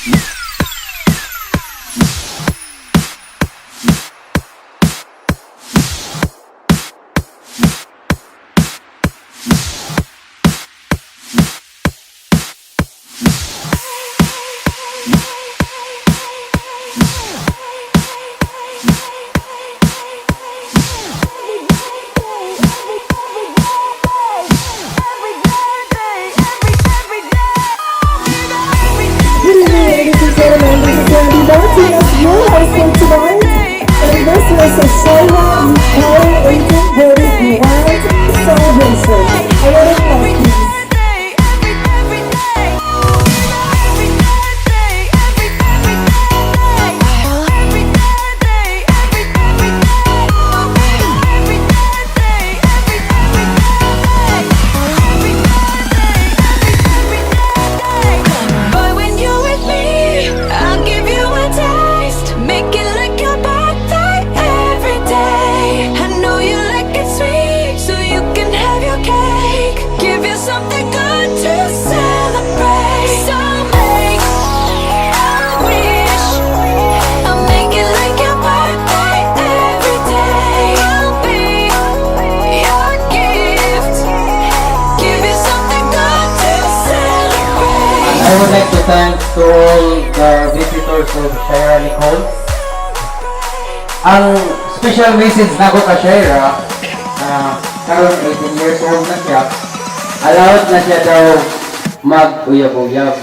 Good evening, ladies and gentlemen. This is Sandy Martinez, your host for tonight. And this is a Shaira Nicole 18th birthday grand celebration. A lot of love, please. Boy, when you're with me, I'll give you a taste. Make it like your birthday every day. I know you like it sweet, so you can have your cake. Give you something good to celebrate. So make a wish. I'll make it like your birthday every day. I'll be your gift. Give you something good to celebrate. I would like to thank to all the visitors of Shaira Nicole. Ang special message nako ka Shaira, karon 18 years old na siya, allowed na siya daw mag-uyab-uyab.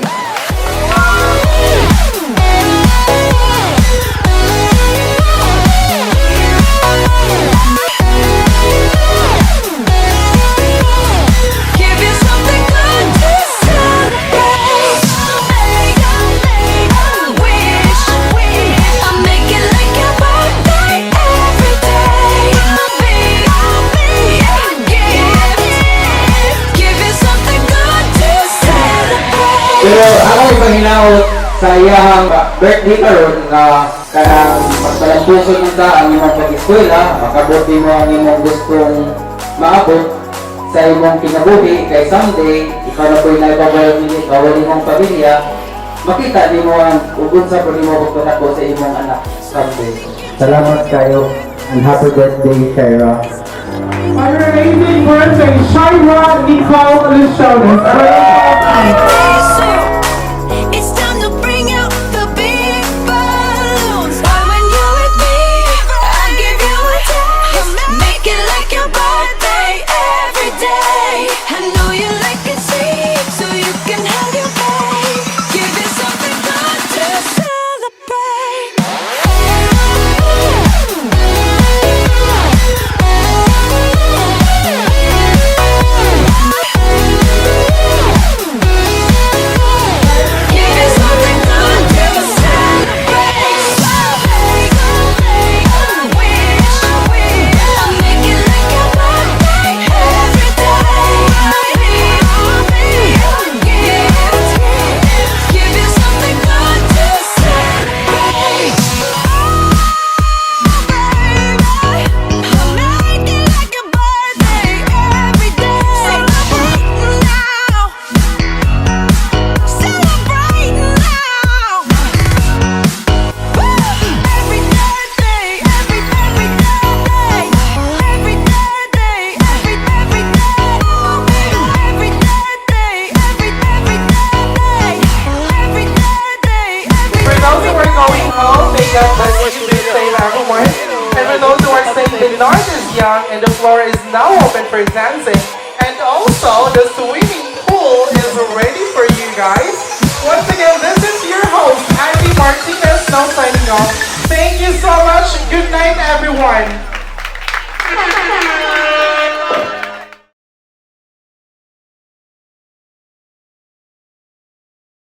Give you something good to celebrate. Make a wish. I'll make it like your birthday every day. I'll be your gift. Give you something good to celebrate. Pero ako ipanginaot sa iyang birthday karon nga kanang magtalambuson unta ang imong pag-eskwela, makabot mo ang imong gustong maabot sa imong kinabuhi kay someday ikaw na po'y naibabayo nini kawal imong pamilya, makita nimo ang ug unsa po nimo pagpadako sa imong anak someday. Salamat kayo and happy birthday, Shaira. On her 18th birthday, Shaira Nicole Luchones. A round of applause, please. It's time to bring out the big balloons. Boy, when you're with me, I give you a taste. Make it like your birthday every day. I know you like it sweet, so you can have your cake. Give you something good to celebrate. Give you something good to celebrate. Make a wish. I'll make it like your birthday every day. I'll be your gift. Give you something good to celebrate. Baby, I'll make it like your birthday every day. Celebrate now. Celebrate now. Every day, every day, every day, every day, every day, every day, every day, every For those who are going home, may God bless you. Be safe, everyone. And for those who are staying, the night is young and the floor is now open for dancing. And also, the swimming pool is ready for you guys. Once again, this is your host, Andy Martinez, now signing off. Thank you so much. Good night, everyone.